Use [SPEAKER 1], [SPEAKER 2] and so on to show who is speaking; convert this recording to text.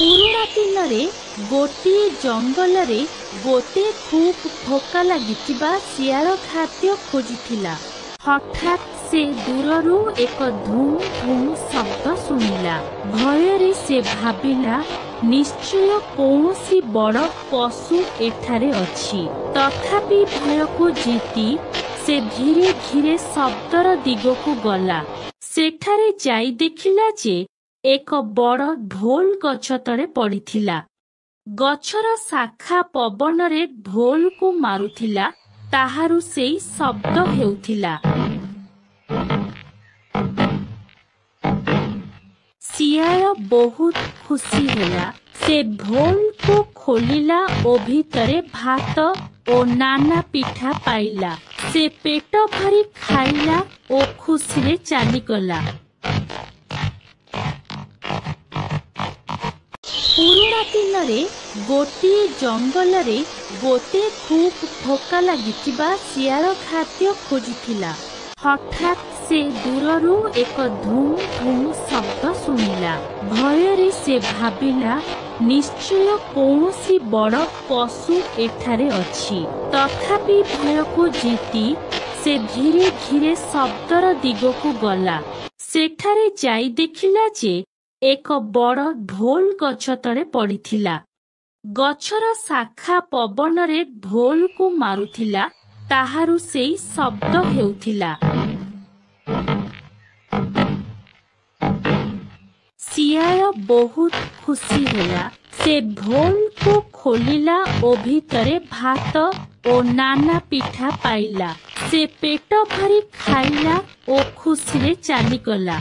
[SPEAKER 1] ପୁରୁଣା ଦିନରେ ଗୋଟିଏ ଜଙ୍ଗଲରେ ଗୋଟେ ଖୁବ୍ ଭୋକ ଲାଗିଥିବା ଶିଆଳ ଖାଦ୍ୟ ଖୋଜୁଥିଲା। ହଠାତ୍ ସେ ଦୂରରୁ ଏକ ଧୁମ୍ ଧୁମ୍ ଶବ୍ଦ ଶୁଣିଲା। ଭୟରେ ସେ ଭାବିଲା, ନିଶ୍ଚୟ କୌଣସି ବଡ଼ ପଶୁ ଏଠାରେ ଅଛି। ତଥାପି ଭୟକୁ ଜିତି ସେ ଧୀରେ ଧୀରେ ଶବ୍ଦର ଦିଗକୁ ଗଲା। ସେଠାରେ ଯାଇ ଦେଖିଲା ଯେ ଏକ ବଡ଼ ଢୋଲ ଗଛ ତଳେ ପଡ଼ିଥିଲା। ଗଛର ଶାଖା ପବନରେ ଢୋଲକୁ ମାରୁଥିଲା, ତାହାରୁ ସେଇ ଶବ୍ଦ ହେଉଥିଲା। ଶିଆଳ ବହୁତ ଖୁସି ହେଲା। ସେ ଢୋଲକୁ ଖୋଲିଲା ଓ ଭିତରେ ଭାତ ଓ ନାନା ପିଠା ପାଇଲା। ସେ ପେଟ ଭରି ଖାଇଲା ଓ ଖୁସିରେ ଚାଲିଗଲା। ପୁରୁଣା ଦିନରେ ଗୋଟିଏ ଜଙ୍ଗଲରେ ଗୋଟେ ଖୁବ୍ ଭୋକ ଲାଗିଥିବା ଶିଆଳ ଖାଦ୍ୟ ଖୋଜୁଥିଲା। ହଠାତ୍ ସେ ଦୂରରୁ ଏକ ଧୁମ୍ ଧୁମ୍ ଶବ୍ଦ ଶୁଣିଲା। ଭୟରେ ସେ ଭାବିଲା, ନିଶ୍ଚୟ କୌଣସି ବଡ଼ ପଶୁ ଏଠାରେ ଅଛି। ତଥାପି ଭୟକୁ ଜିତି ସେ ଧୀରେ ଧୀରେ ଶବ୍ଦର ଦିଗକୁ ଗଲା। ସେଠାରେ ଯାଇ ଦେଖିଲା ଯେ ଏକ ବଡ଼ ଢୋଲ ଗଛ ତଳେ ପଡ଼ିଥିଲା। ଗଛର ଶାଖା ପବନରେ ଢୋଲକୁ ମାରୁଥିଲା, ତାହାରୁ ସେଇ ଶବ୍ଦ ହେଉଥିଲା। ଶିଆଳ ବହୁତ ଖୁସି ହେଲା। ସେ ଢୋଲକୁ ଖୋଲିଲା ଓ ଭିତରେ ଭାତ ଓ ନାନା ପିଠା ପାଇଲା। ସେ ପେଟ ଭରି ଖାଇଲା ଓ ଖୁସିରେ ଚାଲିଗଲା।